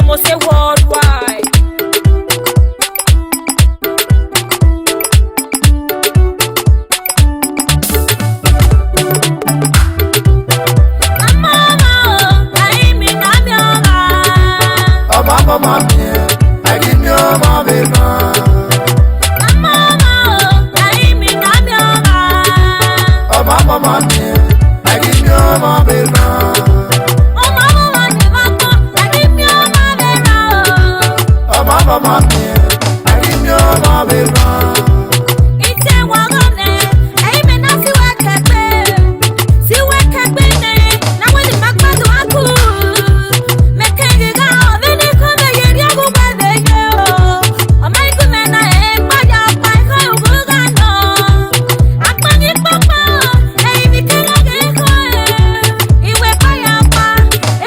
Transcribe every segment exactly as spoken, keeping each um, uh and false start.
Mose Worldwide. Ọmọ, ọmọ, ọ, ẹ i miẹn ọmọ vbe erha. Ọmọ, ọmọ, ọ, ẹ i miẹn ọmọ vbe erha. Ọmọ, ọmọ, ọ, ẹ i miẹn ọmọ vbe erha. Ọmọ, ọmọ, ọ, ẹ i miẹn ọmọ vbe erha. Ite wa gha nẹ, ẹ i mẹ na si wẹ kẹgbe, si wẹ kẹgbe nẹ, na wẹ ne ima gbadu aku. Mẹ keghi gha, ọ vbe ne ikun mẹ ye rhie ọghe uwẹ vbe ye o. Ọ ma i gu mẹ na, ẹ i kpa ya ọkpa, ikha ughu gha nọ. Akpanyẹ ikpokpo, ẹ i vbe kegha ghe ikho, ẹ i wẹ kpa ya ọkpa,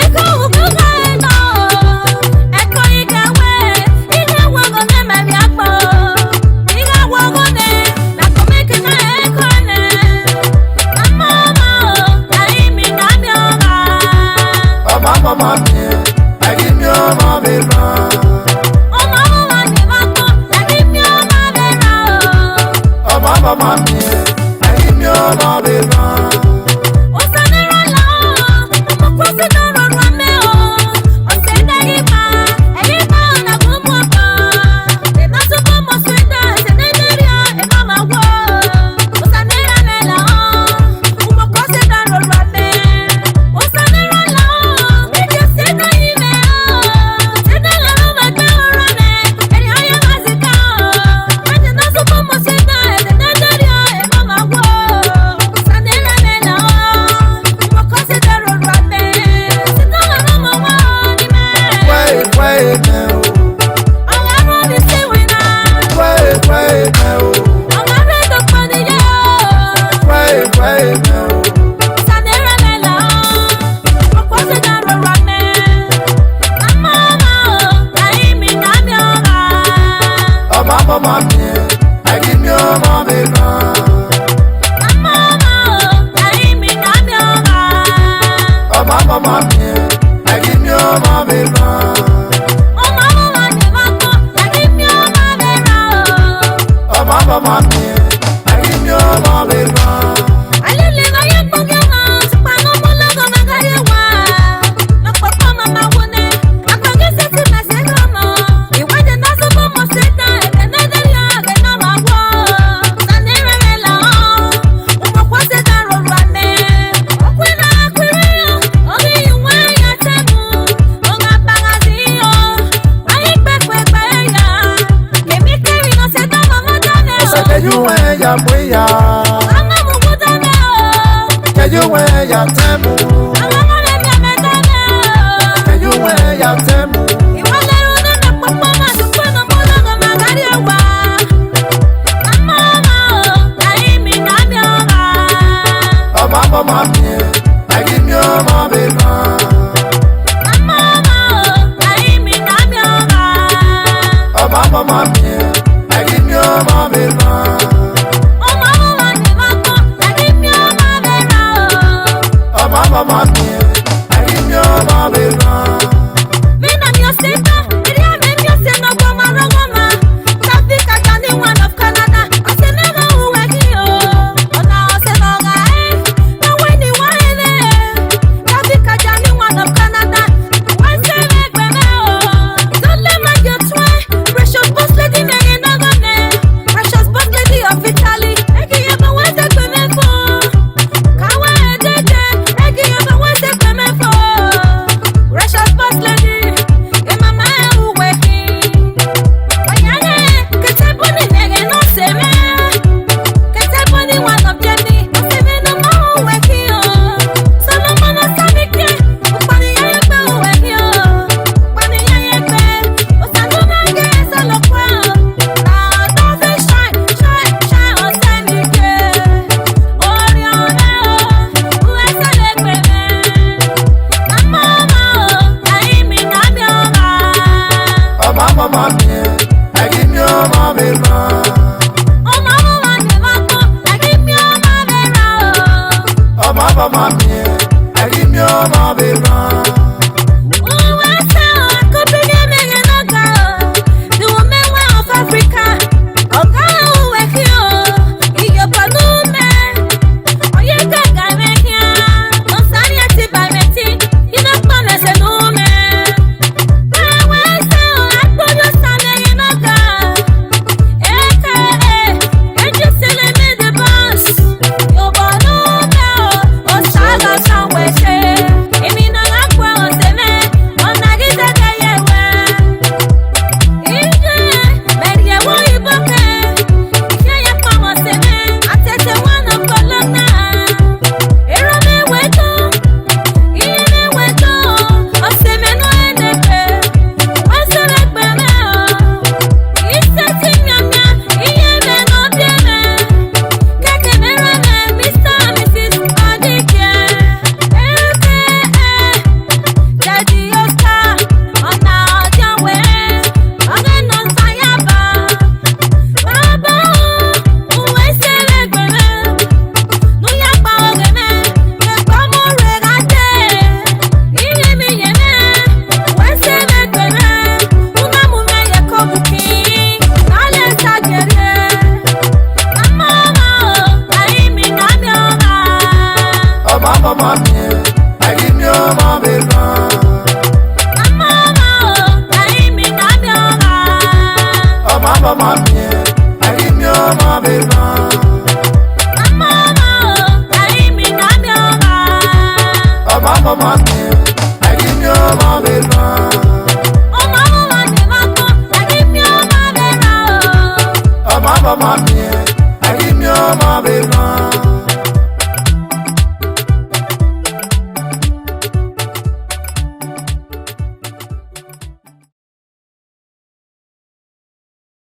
ikha ughu gha nọ. Ẹko ighe wẹ, ighe wẹ ọghe ne mẹ vbe agbọn. Ighe wẹ ọghe nẹ, na kọmẹ ke na ẹko nẹ. Ọmọ, ọmọ, ọ, ẹ i miẹn ọmọ vbe erha. Ọmọ, ọmọ, ọ, ẹ i miẹn ọmọ vbe erha. Ọmọ, ọmọ, ọ, ẹ i miẹn ọmọ vbe erha. Ọmọ, ọmọ, ọ, ẹ i miẹn ọmọ vbe erha. Osa ne erha la, ọmọ kua sẹ ne ọ rhọrhu amẹ o. Ọsẹ ne ghi ma, ẹ ghi ma na gu mu ọkọ. Ena sokọ mọ sẹ da, ẹsẹ ne ghi rhia, ena ma wo. Osa ne erha mwẹ la, ọmọ kua sẹ ne ọ rhọrhu amẹ. Osa ne erha la, ẹ i sẹ da yi mwẹ o. Sẹ da la ro ma gbe ọrọ mwẹ, ẹ i ya ma zika o. Wẹ ne ena sokọ mọ sẹ da, ẹsẹ ne ghi rhia, ena ma wo. Osa ne erha mwẹ la, ọmọ kua sẹ ne ọ rhọrhu amẹ. Sẹ da la ro ma wa ni mwẹ. Wẹ, wẹ, mẹ o. Ọ gha rhọ ni si wina. Wẹ, wẹ, mẹ o. Ọ gha rhọ do kpọ ni ye o. Wẹ, wẹ, mẹ o. Osa ne erha mwẹ la, ọmọ kua sẹ ne ọ rhọrhu amẹ. Ọmọ, ọmọ, ọ, ẹ i miẹn ọmọ vbe erha. Ọmọ, ọmọ, ọ, ẹ i miẹn ọmọ vbe erha. Ọmọ, ọmọ, ọ, ẹ i miẹn ọmọ vbe erha. Ọmọ, ọmọ, ọ, ẹ i miẹn ọmọ vbe erha. Ọmọ, ọmọ, ọ, ẹ i miẹn ọmọ vbe erha o. Ọmọ, ọmọ, ọ, ẹ i miẹn ọmọ vbe erha. Alele vbe ye kpọngiẹ ọmọ, sokpan ne ọmọ lọghọ na gha rrie owa. Nọkpọkpọ ma ma wo nẹ, agbọn ghi sẹtin mẹ sẹ ghe ọmọ. Iwẹdẹ na sokọ mọ sẹ da, ẹdẹ ne ọ rhia, ẹdẹ ne ọ ma wo. Osa ne erha mwẹ la, ọmọ kua sẹ ne ọ rhọrhu amẹ. Ọ kuẹ na kuẹ rre, ọ ghi yu uwẹ ya tẹ mu, ọ gha ba gha zẹ iyo. Wa ghi gbe ẹkpẹkpẹ ya, kemikemi ne ọ sẹ da ọmọ ma da mwẹ o. Osa ke yu uwẹ ya mu iya. Ọmọ mu gu da mwẹ o. Ke yu uwẹ ya tẹ mu. Ọmọ ma mwẹ miẹn mẹ da mwẹ o. Ke yu uwẹ ya tẹ mu. Iwa lẹ ru ne nọkpọkpọ ma sokpan ne ọmọ lọghọ na gha rrie owa. Ọmọ, ọmọ, ọ, ẹ i miẹn ọmọ vbe erha. Ọmọ, ọmọ, ọ, ẹ i miẹn ọmọ vbe erha. Ọmọ, ọmọ, ọ, ẹ i miẹn ọmọ vbe erha. Ọmọ, ọmọ, ọ, ẹ i miẹn ọmọ vbe erha. Ọmọ, ọmọ, ọ, ẹ i miẹn ọmọ vbe erha o. Ọmọ, ọmọ, ọ, ẹ i miẹn ọmọ vbe erha. Vbene a miẹn ọse ta, erriọ mwẹ miẹn ọse ne ọ gu ọmwa rre ọghọmwa. Taofeeq Ajani, one of Canada, ọse ne ọ ru wẹ khin o. Ọna ọse ne ọ gha re, ne ọ wẹ ne I wa rẹn mwẹ. Taofeeq Ajani, one of Canada, wẹ sẹ vbe egbe mwẹ o. Zọlẹ ma gie otuẹn, Precious Boss Lady mwẹ ghe ne ọ gha nẹ. Precious Boss Lady of Italy, ẹ ghi ye obọ wẹ sẹ egbe mwẹ fo. Ka wẹ dede, ẹ ghi ye obọ wẹ sẹ egbe mwẹ fo. Precious Boss Lady, e mama ẹ ru wẹ khin. Wa ya rẹn, kete bun ne imẹ ghẹ ne ọse mwẹ. Kete bun ne one of Germany, ọse mwẹ ne ọ ma ru wẹ khin o. Solomon Osabikie, ukpọn ne I ya ye egbe ru wẹ khin o. Ukpọn ne I ya ye egbe, Osa ne ọ na ghe Osanobua o. Na ọdọ ọse shine, shine, shine, Osabikie. Orhiọn mwẹ o, u ẹ sẹ vbe egbe mwẹ. Ọmọ, ọmọ, ọ, ẹ i miẹn ọmọ vbe erha. Ọmọ, ọmọ, ọ, ẹ i miẹn ọmọ vbe erha. Ọmọ, ọmọ, ọ, ẹ i miẹn ọmọ vbe erha o. Ọmọ, ọmọ, ọ, ẹ i miẹn ọmọ vbe erha. U ẹ sẹ o, akọbi ne Ọmọ miẹn, ẹghi miẹn ọmọ vbe ban. Ọmọ ọmọ o, ẹghi miẹn ọmọ vbe ban. Ọmọ ọmọ miẹn, ẹghi miẹn ọmọ vbe ban. Ọmọ ọmọ o, ẹghi miẹn ọmọ vbe ban. Ọmọ ọmọ